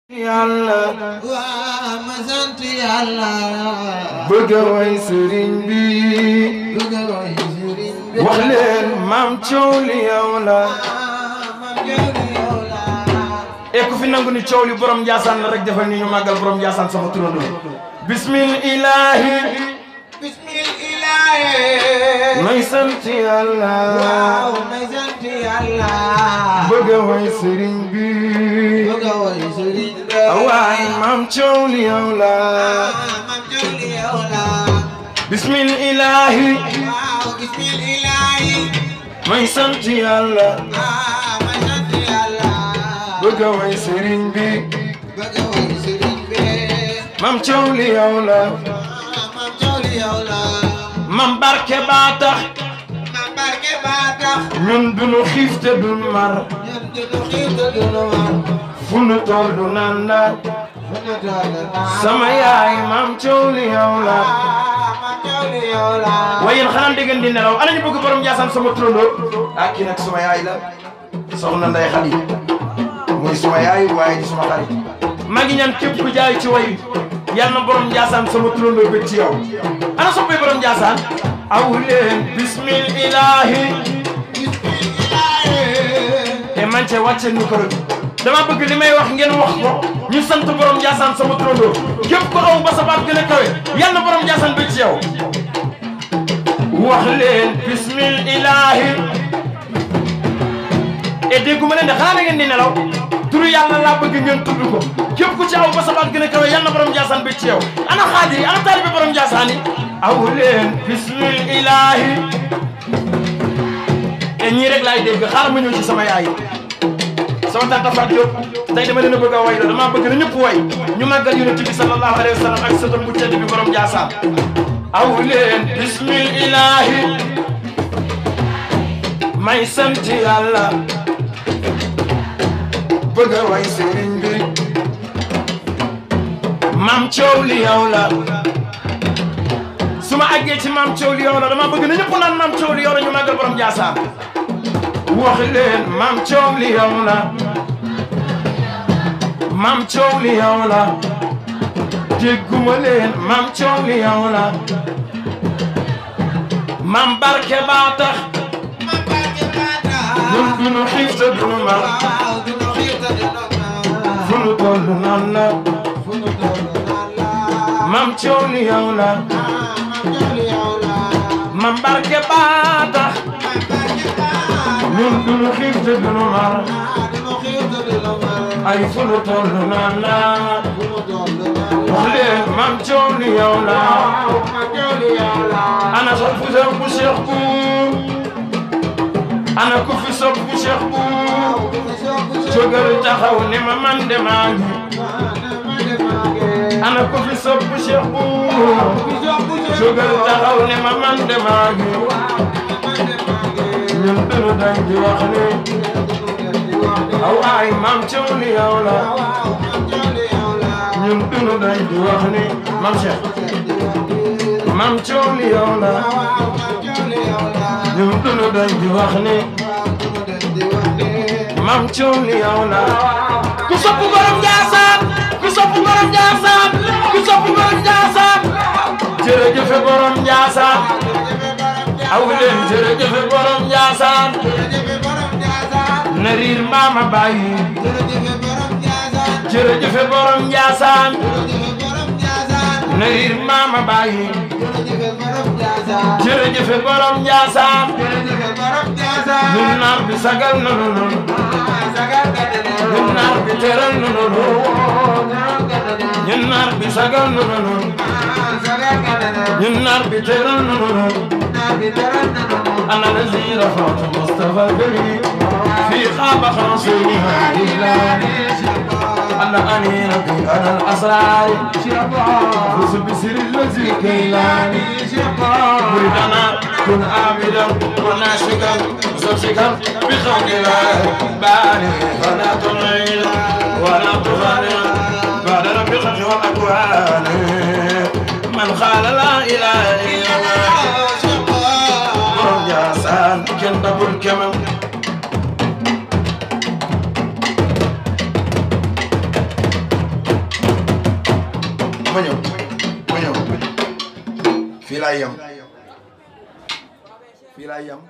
Yàlla waa ma sant Yàlla bëgg way sëriñ bi bëgg way sëriñ bi wax leen maam coow li yow la maam coow li yow la e ku fi nangu ni coow li borom Njaasaan la rek defal ni ñu màggal borom Njaasaan sama turando bismillahi may sant Yàlla waaw may sant Yàlla bëgg way sëriñ bi bëgg way sëriñ bi waay maam coow li yow la maam coow li yow la bismillahi waaw bismillahi may sant Yàlla may sant Yàlla bëgg way sëriñ bi bëgg way sëriñ bi maam coow li yow la maam coow li yow la mam barke baa tax maam barke baa tax ñun duñu xiif te duñu mar ñun duñu xiif te duñu mar fu nu toll du naan la fu nu toll naan sama yaay maam coow li yow la maam coow li yow la waaye yéen xanaa dégg ngeen di nelaw ana ñu bëgg borom Njaasaan sama turandoo ah kii nag suma yaay la soxna Ndey Xadi muy suma yaay waaye di suma xarit maa ngi ñaan képp ku jaay ci way yàlla na borom Njaasaan sama turandoo bëgg ci yow ana soppay borom Njaasaan aw leen bismillahi te man cee wàcce ñu ko rek dama bëgg li may wax ngeen wax ko ñu sant borom Njaasaan sama turandoo képp ko aw ba sa baat gën a kawe yàlla na borom Njaasaan bëgg ci yow wax leen bismillahi et dégguma leen de xanaa na ngeen di nelaw turu yàlla laa bëgg ngeen tudd ko képp ku ci aw ba sa baat gën a kawe yàlla na borom Njaasaan bëgg ci yow ana xaadir yi ana taalibe borom Njaasaan yi aw leen bismillahi et ñii rek laay dégg xaaral ma ñëw ci sama yaay sama tante Fatou Diop tey dama leen a bëgg a way la dama bëgg na ñëpp way ñu màggal yonent bi sallallahu alayhi wa sallam ak sëtam bu tedd bi borom Njaasaan aw leen bismillahi may sant Yàlla bëgg a way sëriñ bi maam coow li yow la su ma àggee ci maam coow li yow la dama bëgg na ñëpp naan maam coow li yow la ñu màggal borom Njaasaan wax leen maam coow li yow la maam coow li yow la dégguma leen maam coow li yow la maam barke baa tax maam barke baa tax ñun duñu xiif te duñu mar waaw duñu xiif te duñu mar fu nu toll naan la fu nu toll naan la maam coow li yow la maam coow li yow la maam barke baa tax maam barke baa ñun duñu xiif te duñu mar duñu xiif te duñu mar ay fu nu toll naan la fu nu toll naan la wax leen maam coow li yow la maam coow li yow la ana sopp bu Cheikh bu ana ku fi sopp bu Cheikh bu jógal taxaw ne ma man de maa ngi ana ku fi sopp bu Cheikh bu jógal taxaw ne ma man de maa ngi ñun dunu dañ di wax ne aw ay maam coow li yow la ñun dunu dañ di wax ne maam Cheikh maam coow li yow la ñun dunu dañ di wax ne maam coow li yow la ku sopp borom Njaasaan ku sopp borom Njaasaan ku sopp borom Njaasaan jërëjëf borom Njaasaan aw leen jërëjëf borom Njaasaan na riir maama bàyyi jërëjëf borom Njaasaan na riir maama bàyyi jërëjëf borom Njaasaan ñun naar bi sagal na nu ñun naar bi teral na nu ñun naar bi sagal na nu ñun naar bi teral na nu ana lazi rafa'tu Mustafa bari fi xaaba xansina ilani ana ani rabbi ana al-asrar fus bisir lazi kaylani muridana kun amidan wa nashikan musabshikan bi khawlillah bani fala tu'il wala tughani ba'da rabbi khalqi wal akwan man qala la ilaha illa Allah borom Njaasaan kenn dabul kemam ma ñëw fii laay yem